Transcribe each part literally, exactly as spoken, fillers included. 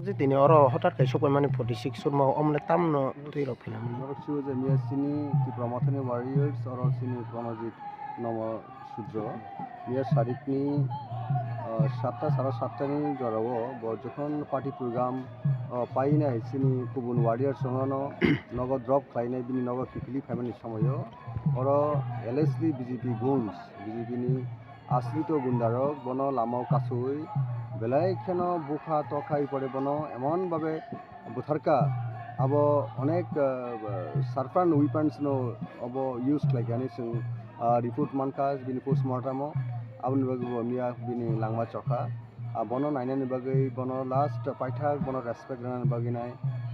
Je tini oro hotat kai sokphaimani forty six surma, omle tamno twi rok philamani. Norok sibo je miya sini Tipra Mothani Warriors, oro sini Pranajit Nomo Sudro. Miya sarikni, ah, satta, sara satta ni jorao bo jokhon party program, ah, painai sini kubun Warriors rokno nogo drop khlainai, bini nogo kiphilwi phaimani somoio oro allegedly B J P goons, B J P ni asrito gundarok bono lamao kasui belai kheno bukha tokha, pore bono emon babe butharka, abo onek, ah, sharpened weapons no abo use khlaikha hinwi chwng, ah, report mankha bini postmortem o. Aboni bagwi bo miya bini langma chokha. Ah, bono nainani bagwi, bono last paithak bono respect rwnani bagwi nai,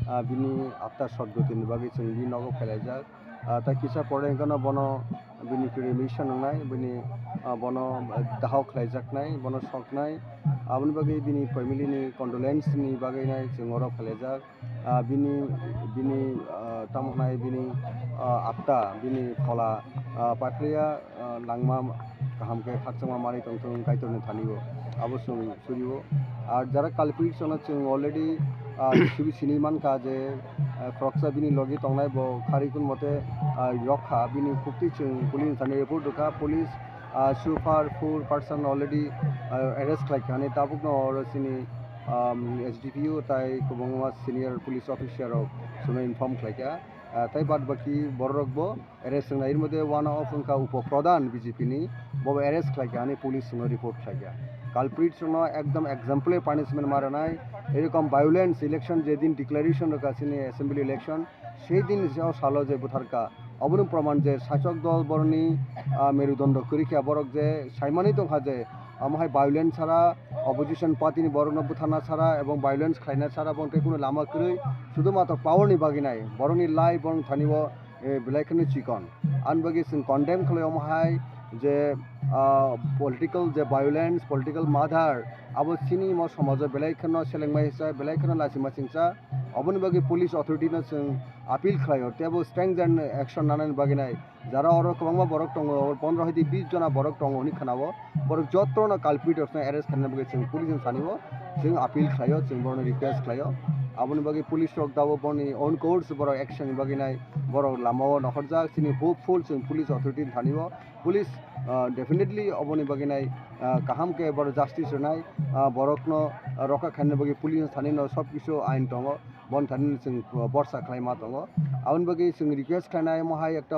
ah, bini after sotgotini bagwi chwng bini nogo phailaijak. Ah, tei kisa pore hwnkhe no bono bini cremation wngnai, bini, ah, bono dahao khlaijaknai, bono soknai. Aboni bagwi bini family ni condolence ni bagwi nai chwng oro phailaijak. Ah, bini, bini, ah, tamo hwnai bini, ah, apta, bini phola, ah, paithakya, ah, langma kaham khe khakchangma manwi tongthung Kaitorni thani o. Abo chwng surio. Ar jara culprits no chwng already, ah, sibi sini mankha je, ah, khoroksa bini logi tongnai bo khari kun mote, ah, yok kha, bini khukti chwng police thani report rwkha. Police, ah, so far four person already, ah, arrest khlaikha hinwi tabukno oro chini, um, S D P O tai kwbangma senior police officer rok chwngno inform khlaikha. Ah, tai bad baki bororok bo arrest wngnai. Iri moddhe one of wngkha upo pradhan B J P ni, bobo arrest khlaikha hinwi police chwngno report khlaikha. Culprits rokno ekdom exemplary punishment ma rwnai. Erokom violence election jedin declaration rwkha chini assembly election, sei din o salo je butharkha, oboni proman je sasok dol boroni, ah, merudondo kwrwikha, borok je saimani tongkha je amo hai violence sara, opposition party ni borokno butharna sara ebong violence khlaina sara, bong tei kunu lama kwrwi, sudhumatro power ni bagwi nai, borokni life borokni thani o eh, belai kheno chikon. Ani bagwi chwng condemn khlai omo hai je, ah, political je violence, political murder, abo chini mo somajo belai kheno selengmai sa, belai kheno lachima chingsa. Oboni bagwi police authority no chwng appeal khlaio, tei abo strength and action nanani bagwi nai. Jara oro kwbangma borok tongo, oro pondro hai di bis jona borok tongo hwnwi khnao. Borok jotono culprit rokno arrest khlaina bagwi chwng police ni thani o chwng appeal khlaio, chwng borokno request khlaio. Aboni bagwi police rok dabo boni own course borok action ni bagwi nai. Borok lamao nokhorjak, chini hopeful chwng police authority ni thani o. Police, ah, definitely oboni bagwi nai, ah, kaham khe borok justice rwnai, ah, borokno, ah, rokha khaina bagwi police ni thani no sob kisu ain tongo, boni thani chwng, ah, borsa khlai ma tongo. Aboni bagwi chwng request khlainai omo hai ekta